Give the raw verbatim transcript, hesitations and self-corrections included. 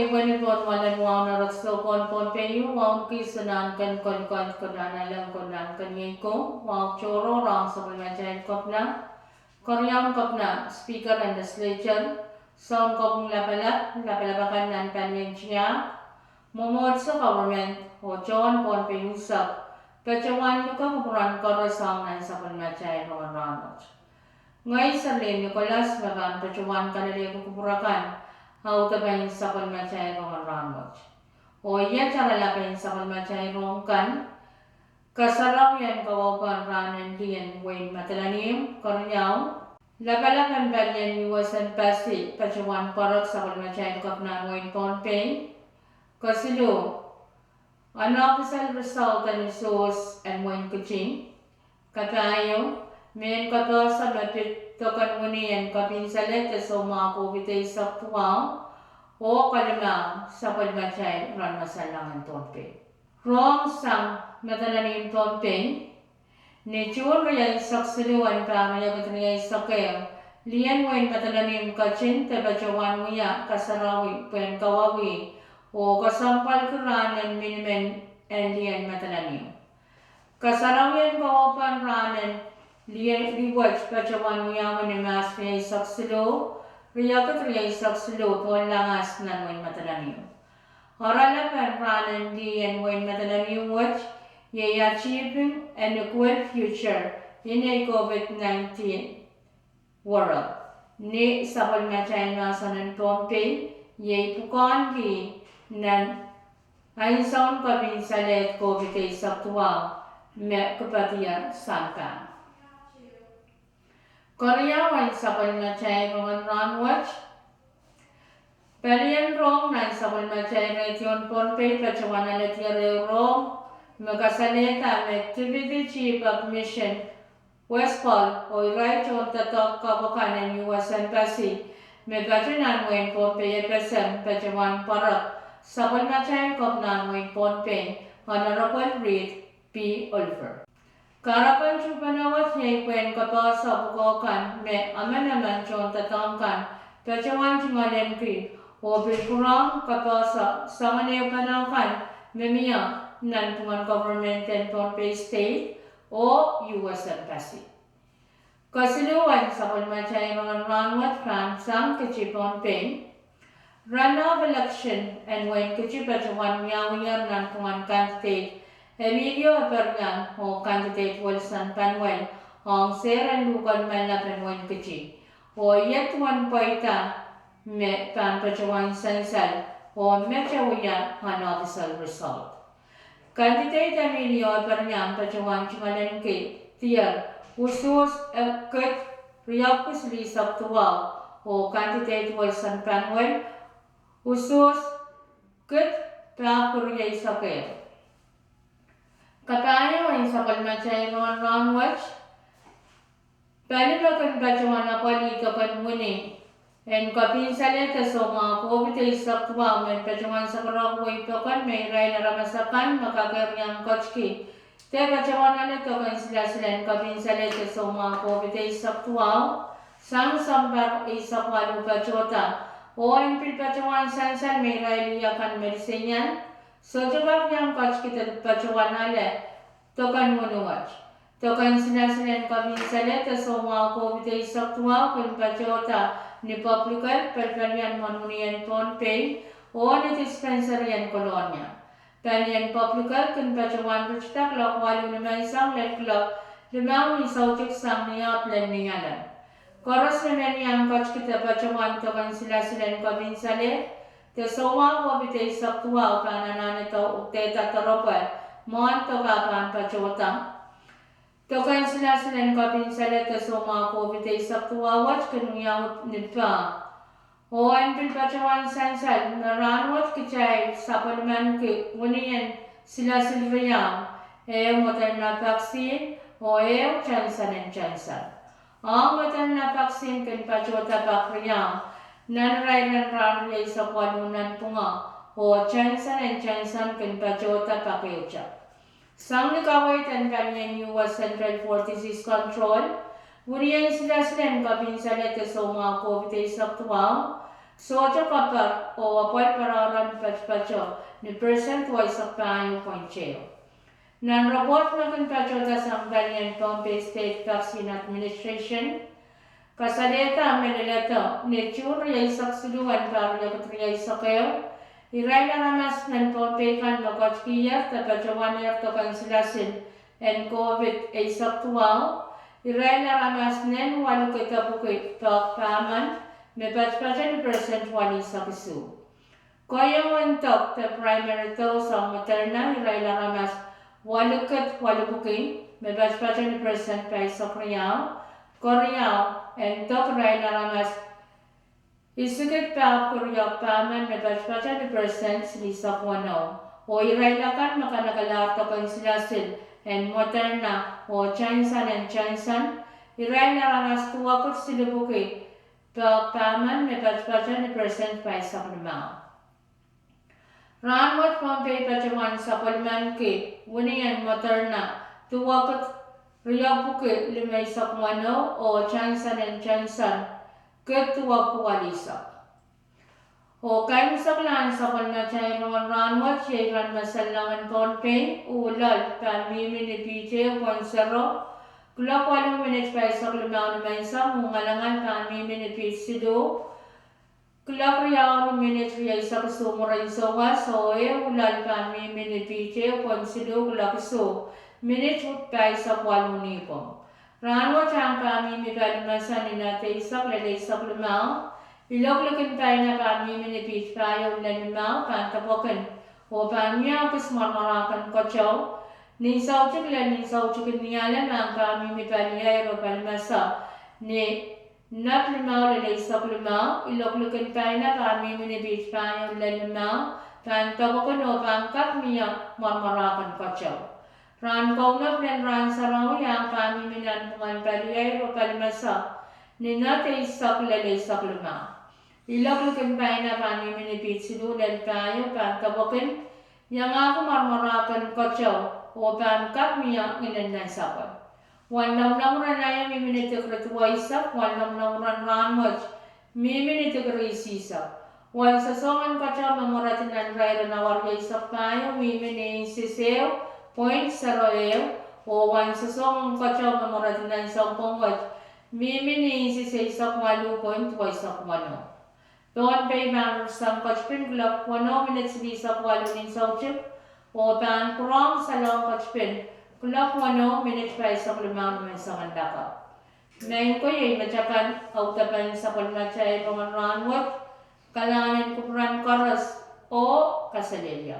Pwehn pwoud wahlen wahu en erekiso pohn Pohnpei, wahu en kis, anahn ken kolokol, konehng alehdi, konehng keniei ko, wahu tohrohr ong sapwellimatail kepina, keriaun kepina, speaker en legislature, sounkopwung lapalap, lapalap akan nan palien tiahk, mwomwohdiso, government, oh tohn Pohnpei unsek, patohwan luke kupwuren koaros ong nan sapwellimatail rongen rahnwet. Ngehi Serlin Nicholas me pahn patohwan kalelehki kupwur akan audepen sapwellimatail rongen rahnwet. Oh iet oaralapen sapwellimatail rohng kan: kasarawien kawaupen rahnen lih en wehin Madolenihmw. Keriau, lapalapen palien U S Embassy patohwan pwarek sapwellimatail kepinahn wehin Pohnpei. Kesiluh, unofficial result en usuhs en wehin Kitti. Kapahieu, mehn kapehse me pid doken wini en kepinsalehde soumwahu COVID eisek duwau. Oh kolimau, sapwellimatail rongen masanlahngen Pohnpei. Rohng sang Madolenihmw Pohnpei. Ni June rieisek siluh en pahr riekid rieisek ehu, lih en wehin Madolenihmw ketin de patohwan wia kasarawi pwehn kawauwih oh kesempwalki rahnen minimen en lih en Madolenihmw. Kasarawien kawaupen rahnen lih wet patohwan wiawi ni Mahs rieisek siluh, riekid rieisek siluh, pohnla ngas nan wehin Madolenihmw. Oaralapen rahnen lih en wehin Madolenihmw wet iei Achieving an Equal Future in a COVID nineteen World. Ni sapwellimatail mahsen en Pohnpei, iei pwukoahn lih nan ansoun kepinsalehd COVID eisek duwau me kipedier sampah. Keriau en sapwellimatail rongen rahnwet. Palien rohng nan sapwellimatail redion Pohnpei patohwan alehdier ehu rohng me kasalehda me Deputy Chief of Mission West Bengal oh irail tohn doadoahk kapw akan en U S Embassy me patohwan nan wehin Pohnpei FSM patohwan pwarek sapwellimatail kepinahn wehin Pohnpei, Honorable Reed P. Oliver. Kahrepen tuhpeno wet iei pwehn kapehse pwukoa kan me emenemen tohndoadoahk kan patohwan tungoalenki oh pil pwurehng kapehse soangen ehupene kan me mie nanpwungen government en Pohnpei State oh U S Embassy. Kesiluh en sapwellimatail rongen rahnwet pahn sang Kitti Pohnpei. Runoff election en wehin Kitti patohwan wiawier nanpwungen candidate Emilio Eperian oh candidate Wilson Panuel ong sehr en luhken mallap en wehin Kitti. Oh iet duwen pweida me pahn patohwan sansal oh met wia unofficial result. Candidate Emilio Eperian patohwan tungoalenki dier usuhs kid riepwiki silihsek duwau oh candidate Wilson Panuel usuhs kid pahpwiki rieisek ehu. Kapahieu en sapwellimatail rongen rahnwet. Pali me kin patohwan apwalih doken wini en kepinsalehde soumwahu COVID eisek duwau men patohwan sakarehki wei pokon me irail aramas akan me kak iang ketiki de patohwan ale doken silasil en kepinsalehde soumwahu COVID eisek duwau sang sounpar eisek waluh patohda. Oh en pil patohwan sansal me irail akan mehlel iang sohte kak iang ketiki de patohwan ale doken wini wet. Doken silasil en kepinsalehde soumwahu COVID eisek duwau kin patohda ni Public Health, Pelipelian Mwohn Wini en Pohnpei, oh ni dispensary en Kolonia. Palien Public Health kin patohwan ritida kuloak waluh ni menseng lel kuloak limau ni soutik sang ni ahd lel Nialem. Koaros me men iang ketiki de patohwan doken silasil en kepinsalehde soumwahu COVID eisek duwau pahn anahne dehda doaropwe mwohn doke pahn patohda. Doken silasil en kepinsalehde soumwahu COVID eisek duwau wet kin wiawi ni pah. Oh en pil patohwan sansal me rahnwet kitail sapwellimaniki wini en silasil riau, ehu Moderna vaccine oh ehu Johnson and Johnson. Ong Moderna vaccine kin patohda pak riau nan irair en rahn rieisek waluh nanpwungo, oh Johnson and Johnson kin patohda pak ehute. Sang ni kaweid en palien U S Centers for Disease Control, winien silasil en kepinsalehde soumwahu COVID eisek duwau sohte kapar oh apwal pwurehng patopato ni percent duweisek pahieu point ehu. Nan ripoht me kin patohda sang palien Pohnpei State Vaccine Administration kasalehda me leledo ni June rieisek siluh en pahr riekid rieisek ehu, irail aramas nan Pohnpei kan me koatkihier de patohwanehr doken silasil en COVID eisek duwau, irail aramas nen waluhkid epwiki pahk pahmen, me patopato ni percent walisek isuh. Kohieng en dok de primary dose ong Moderna irail aramas waluhkid waluhpwiki, me patopato ni percent pahisek riau. Keriau, en dok irail aramas isikid pahpwiki riehk pahmen, me patopato ni percent silihsek weneu. Oh irail akan me kanekelahr doken silasil en Moderna oh Johnson and Johnson, irail aramas duwakid silipwiki pahk pahmen, me patopato ni percent pahisek limau. Rahnwet Pohnpei patohwan sapwellimaniki wini en Moderna duwakid riepwiki limeisek weneu oh Johnson and Johnson kid duwakid walisek. Oh kaimwiseklahn sapwellimatail rongen rahnwet iei iren me sallongen Pohnpei, uh loal pahn mihmi ni piht ehu point zero, kuloak waluh minit pahisek limau nimenseng. Uh ngalangal pahn mihmi ni piht siluh, kuloak riau minit rieisek isuh mwurin souwas. Oh ehu loal pahn mihmi ni piht ehu point siluh, kuloak isuh minit pahisek waluh nipwong. Rahnwet ahng pahn mihmi palimese ni knot eisek lel eisek limau. Iloak likin paina pahn mihmi ni piht pahieu lel limau, pahn depwekin oh pahn mie ekis mwaramwaraken keteu. Nin soutik lel nin soutik en Nialem ahng pahn mihmi paliair oh palimese ni knot limau lel eisek limau. Iloak likin paina pahn mihmi ni piht pahieu lel limau, pahn depwekin oh pahn kak mie mwaramwaraken keteu. Rahn kaunop lel rahn sarawi ahng pahn mihmi nanpwungen paliair oh palimese ni knot eisek lel eisek limau. Iloak likin paina pahn mihmi ni piht siluh lel pahieu, pahn depwekin iangahki mwaramwaraken keteu oh pahn kak mie ngilen nansapwe. Wen lomwlomwur en aio mihmi ni dikiri duweisek. Wen lomwlomwur en rahnwet mihmi ni dikiri isihsek. Wen sosohng en keteu me mweredi nan irair en awa rieisek pahieu mihmi ni inches ehu point zero ehu. Oh wen sosohng en keteu me mweredi nan sounpwong wet mihmi ni inches eisek waluh point duweisek weneu. Pohnpei pahn sang ketipin kuloak weneu minit silihsek waluh nin soutik, oh pahn pwurehng salong ketipin kuloak weneu minit pahisek limau nimenseng en lakapw. Maing ko, iei metakan audepen sapwellimatail rongen rahnwet. Kalahngan en kupwuren koaros oh kaselehlie.